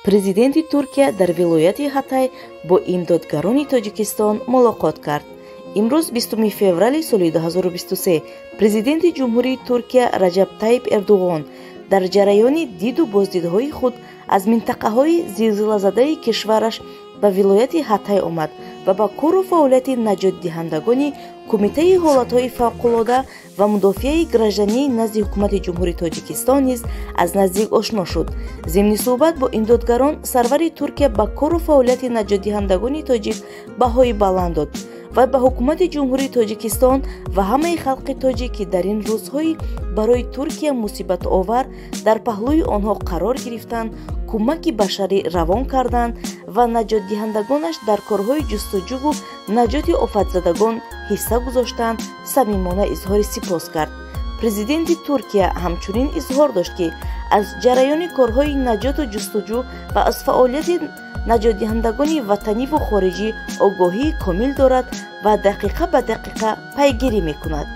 Президенти Туркия дар вилояти Ҳатай бо имдодгарони Тоҷикистон мулоқот кард. Имрӯз 20 феврали соли 2023 президенти Ҷумҳурии Туркия Раҷаб Тайиб Эрдуғон дар ҷараёни диду боздидҳои худ аз минтақаҳои зилзилазадаи кишвараш ба вилояти Ҳатай омад ва ба кору фаъолияти наҷотдиҳандагони Кумитаи ҳолатҳои фавқулода ва мудофиаи граждании назди Ҳукумати Ҷумҳурии Тоҷикистон низ аз наздик ошно шуд. Зимни суҳбат бо имдодгарон сарвари Туркия ба кору фаъолияти наҷотдиҳандагони тоҷик баҳои баланд дод ва ба Ҳукумати Ҷумҳурии Тоҷикистон ва ҳамаи халқи тоҷик, ки дар ин рӯзҳои барои Туркия мусибатовар дар паҳлӯи онҳо қарор гирифтанд, кӯмаки башарӣ равон карданд ва наҷотдиҳандагонаш дар корҳои ҷустуҷӯву наҷоти офатзадагон ҳисса гузоштанд, самимона изҳори сипос кард. Президенти Туркия ҳамчунин изҳор дошт, ки аз ҷараёни корҳои наҷоту ҷустуҷӯ ва аз фаъолияти наҷотдиҳандагони ватаниву хориҷӣ огоҳии комил дорад ва дақиқа ба дақиқа пайгирӣ мекунад.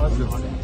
Hazır.